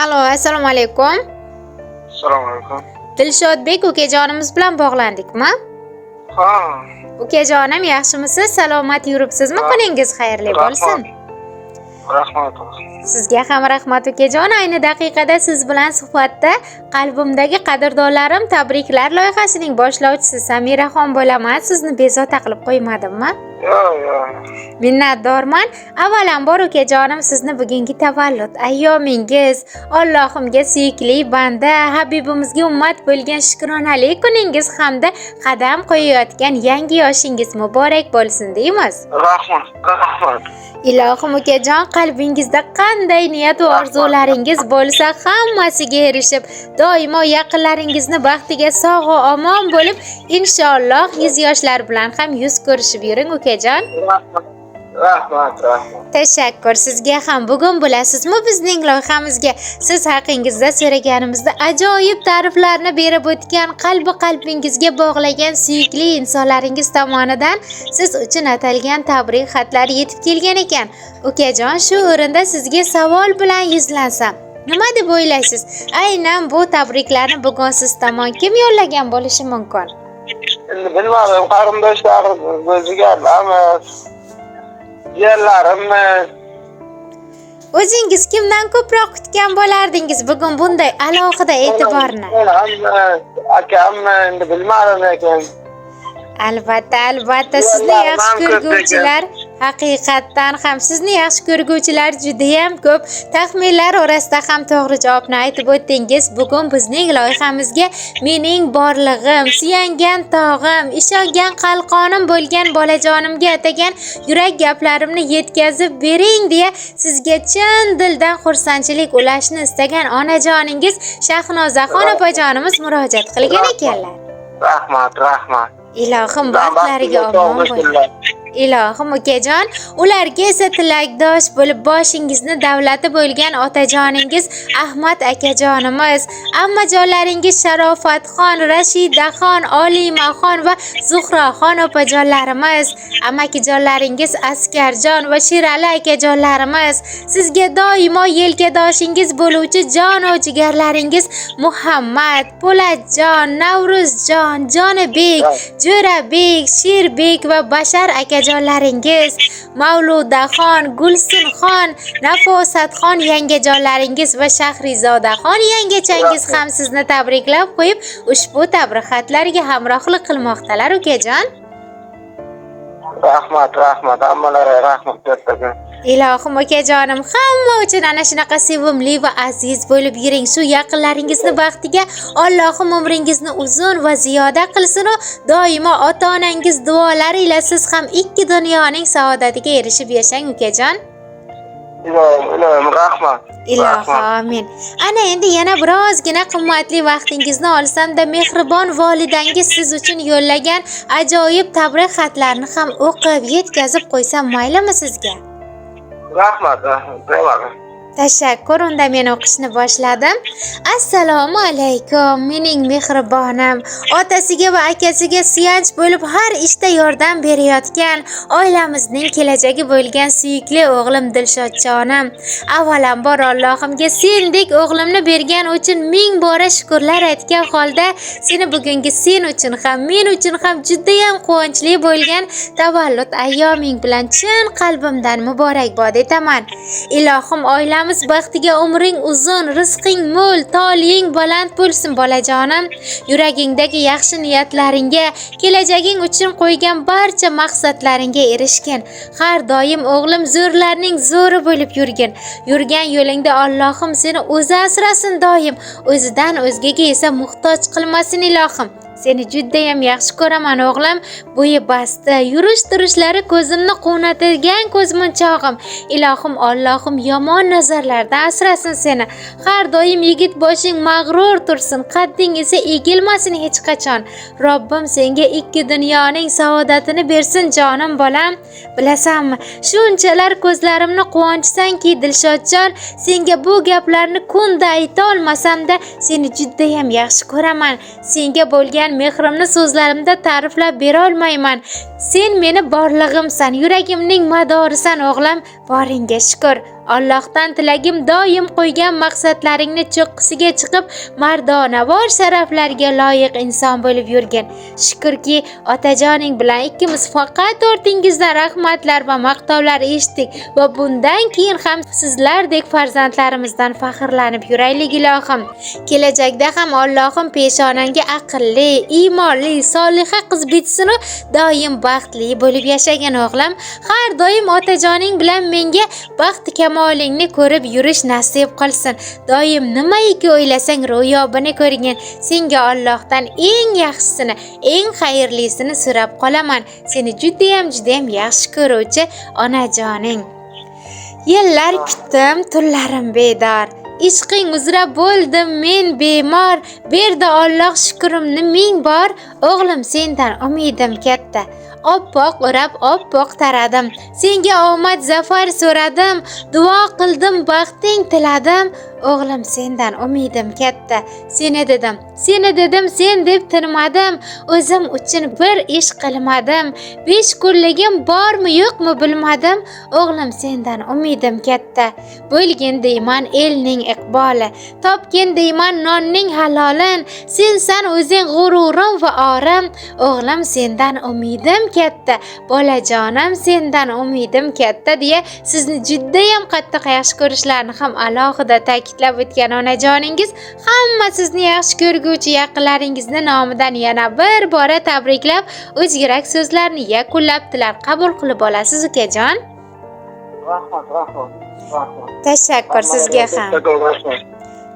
Alo, assalomu alaykum. Assalomu alaykum. Dilshodbek ukajonimiz bilan bog'landikmi? Ha. Ukajonim, yaxshimisiz? Salomat yuribsizmi? Ha. Kuningiz xayrli bo'lsin. Rahmat. Sizga ham rahmat, ukajon. Ayni daqiqada siz bilan suhbatda qalbimdagi qadrdonlarim tabriklar loyihasining boshlovchisi Samiraxon bo'laman. Sizni bezovta qilib qo'ymadimmi? Yo'q, yo'q. Minnatdorman. Avvalambor, ukajonim, sizni bugungi tavallud ayyomingiz, Allohimga suyukli banda, Habibimizga ummat bo'lgan shukronali kuningiz hamda qadam qo'yayotgan yangi yoshingiz muborak bo'lsin deymiz. Rahmat, rahmat. Ilohim, ukajon, qalbingizda qanday niyat va orzularingiz bo'lsa, hammasiga erishib, doimo yaqinlaringizni baxtiga sog' va omon bo'lib, inshaalloh 100 yoshlar bilan ham yuz ko'rishib yuring, ukajon. Rahmat. Rahmat, rahmat. Tashakkur sizga ham. Bugun, bilasizmi, bizning loyihamizga siz haqingizda so'raganimizda ajoyib ta'riflarni berib o'tgan, qalbi qalbingizga bog'lagan suyukli insonlaringiz tomonidan siz uchun atalgan tabrik xatlari yetib kelgan ekan. Ukajon, shu o'rinda sizga savol bilan yuzlansam, nima deb o'ylaysiz? Aynan bu tabriklarni bugun siz tomon kim yo'llagan bo'lishi mumkin? Endi bilmadim, qarindoshlarim, jigarlarimiz, jiyanlarimmi? O'zingiz kimdan ko'proq kutgan bo'lardingiz bugun bunday alohida e'tiborni? Onammi, akammi, endi bilmadim lekin. Albatta, albatta, sizni Jiyanlarim yaxshi ham ko'p lekin. ko'rguvchilar, haqiqatdan ham sizni yaxshi ko'rguvchilar judayam ko'p. Taxminlar orasida ham to'g'ri javobni aytib o'tdingiz. Bugun bizning loyihamizga mening borlig'im, suyangan tog'im, ishongan qalqonim bo'lgan bolajonimga atagan yurak gaplarimni yetkazib bering deya sizga chin dildan xursandchilik ulashni istagan onajoningiz Shahnozaxon opajonimiz murojaat qilgan ekanlar. Rahmat, rahmat. Ilohim, baxtlariga omon bo'ling. Ilohim, ukajon, ularga esa tilakdosh bo'lib boshingizni davlati bo'lgan otajoningiz Ahmad akajonimiz, ammajonlaringiz Sharofatxon, Rashidaxon, Olimaxon va Zuhroxon opajonlarimiz, amakijonlaringiz Askarjon va Sherali akajonlarimiz, sizga doimo yelkadoshingiz bo'luvchi jonu jigarlaringiz Muhammad, Po'latjon, Navruzjon, Jonibek, Jo'rabek, Sherbek va Bashar akajonlaringiz, Mavludaxon, Gulsunxon, Nafosatxon yangajonlaringiz va Shahrizodaxon yangachangiz ham sizni tabriklab qo'yib, ushbu tabrik xatlariga hamrohlik qilmoqdalar, ukajon. Rahmat, rahmat. Hammalariga rahmat kattakon. Ilohim, ukajonim, hamma uchun ana shunaqa sevimli va aziz bo'lib yuring. Shu yaqinlaringizni baxtiga Allohim umringizni uzun va ziyoda qilsin u doimo ota-onangiz duolari ila siz ham ikki dunyoning saodatiga erishib yashang, ukajon. Ilohim, ilohim, rahmat. Ilohi Rahmat. amin. Ana endi yana birozgina qimmatli vaqtingizni olsam-da, mehribon volidangiz siz uchun yo'llagan ajoyib tabrik xatlarini ham o'qib yetkazib qo'ysam maylimi sizga? Rahmat, rahmat. Bo'ladi. Tashakkur, unda men o'qishni boshladim. Assalomu alaykum, mening mehribonim. Otasiga va akasiga suyanch bo'lib har ishda yordam berayotgan, oilamizning kelajagi bo'lgan suyukli o'g'lim Dilshodjonim. Avvalambor Allohimga sendek o'g'limni bergan uchun ming bora shukrlar aytgan holda seni bugungi sen uchun ham, men uchun ham judayam quvonchli bo'lgan tavallud ayyoming bilan chin qalbimdan muborakbod etaman. Ilohim, oilamiz baxtiga umring uzun, rizqing mo'l, toleying baland bo'lsin, bolajonim. Yuragingdagi yaxshi niyatlaringga, kelajaging uchun qo'ygan barcha maqsadlaringga erishgin. Har doim, o'g'lim, zo'rlarning zo'ri bo'lib yurgin. Yurgan yo'lingda Allohim seni o'zi asrasin doim. O'zidan o'zgaga esa muhtoj qilmasin, ilohim. Seni judayam yaxshi ko'raman, o'g'lim. Bo'yi basti, yurish turishlari ko'zimni quvnatadigan ko'zmunchog'im. Ilohim, Allohim yomon nazarlardan asrasin seni. Har doim yigit boshing mag'rur tursin, qadding esa egilmasin hech qachon. Robbim senga ikki dunyoning saodatini bersin, jonim bolam. Bilasanmi, shunchalar ko'zlarimni quvonchsanki, Dilshodjon, senga bu gaplarni kunda ayta olmasam-da, seni judayam yaxshi ko'raman. Senga bo'lgan mehrimni so'zlarimda ta'riflab bera olmayman. Sen meni borlig'imsan, yuragimning madorisan, o'g'lim. Boringga shukur. Allohdan tilagim doim qo'ygan maqsadlaringni cho'qqisiga chiqib, mardonavor sharaflarga loyiq inson bo'lib yurgin. Shukrki, otajoning bilan ikkimiz faqat ortingizdan rahmatlar va maqtovlar eshitdik va bundan keyin ham sizlardek farzandlarimizdan faxrlanib yuraylik ilohim. Kelajakda ham Allohim peshonangga aqlli, iymonli, soliha qiz bitsin-u, doim baxtli bo'lib yashagin o'g'lim. Har doim otajoning bilan menga baxt kamolingni ko'rib yurish nasib qilsin. Doim nimaiki o'ylasang ro'yobini ko'rgin. Senga Allohdan eng yaxshisini, eng xayrlisini so'rab qolaman. Seni judayam judayam yaxshi ko'ruvchi onajoning. Yillar kutdim, tunlarim bedor. Ishqing uzra bo'ldim men bemor. Berdi Alloh shukrimni ming bor. O'g'lim, sendan umidim katta. Oppoq o'rab, oppoq taradim. Senga omad, zafar so'radim. Duo qildim, baxting tiladim. O'g'lim, sendan umidim katta. Seni dedim, seni dedim, sen deb tinmadim. O'zim uchun bir ish qilmadim. 5 kunligim bormi yo'qmi bilmadim. O'g'lim, sendan umidim katta. Bo'lgin deyman elning iqboli. Topgin deyman nonning halolin. Sensan o'zing g'ururim va orim. O'g'lim, sendan umidim katta. Bolajonim, sendan umidim katta deya sizni judayam qattiq yaxshi ko'rishlarini ham alohida ta'kidlab o'tgan onajoningiz hamma sizni yaxshi ko'rguvchi yaqinlaringizni nomidan yana bir bora tabriklab, o'z yurak so'zlarini yakunlabdilar. Qabul qilib olasiz, ukajon. Rahmat, rahmat, rahmat. Tashakkur sizga ham. Rahmat.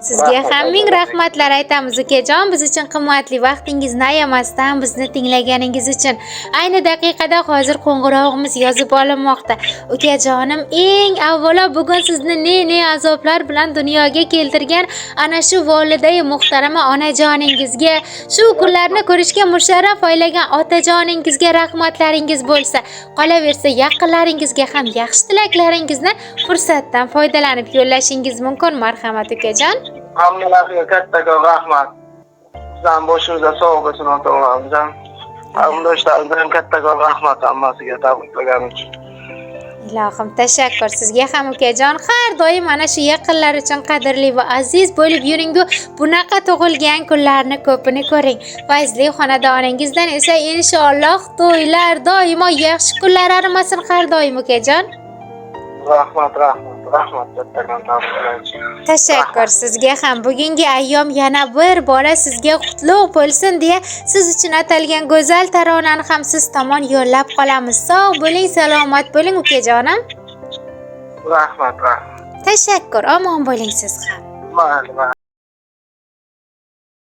Sizga Rahmat, ham ming rahmat. rahmatlar aytamiz, ukajon, biz uchun qimmatli vaqtingizni ayamasdan bizni tinglaganingiz uchun. Ayni daqiqada hozir qo'ng'irog'imiz yozib olinmoqda. Ukajonim, eng avvalo bugun sizni ne-ne azoblar bilan dunyoga keltirgan ana shu volidai muhtarama onajoningizga, shu kunlarni ko'rishga musharraf aylagan otajoningizga rahmatlaringiz bo'lsa, qolaversa yaqinlaringizga ham yaxshi tilaklaringizni fursatdan foydalanib yo'llashingiz mumkin. Marhamat, ukajon. Hammalariga kattakon rahmat. Bizlarning boshimizda sog' bo'lsin ota-onamiz ham. Qarindoshlarimga ham kattakon rahmat hammasiga tabriklagani uchun. Ilohim, tashakkur sizga ham, ukajon. Har doim mana shu yaqinlar uchun qadrli va aziz bo'lib yuringu, bunaqa tug'ilgan kunlarni ko'pini ko'ring. Fayzli xonadoningizdan esa inshaalloh to'ylar, doimo yaxshi kunlar arimasin har doim, ukajon. Rahmat, rahmat, rahmat kattakon tabriklash uchun. Tashakkur sizga ham. Bugungi ayyom yana bir bora sizga qutlug' bo'lsin deya siz uchun atalgan go'zal taronani ham siz tomon yo'llab qolamiz. Sog' bo'ling, salomat bo'ling, ukajonim. Rahmat, rahmat. Tashakkur, omon bo'ling siz ham. Mayli, mayli.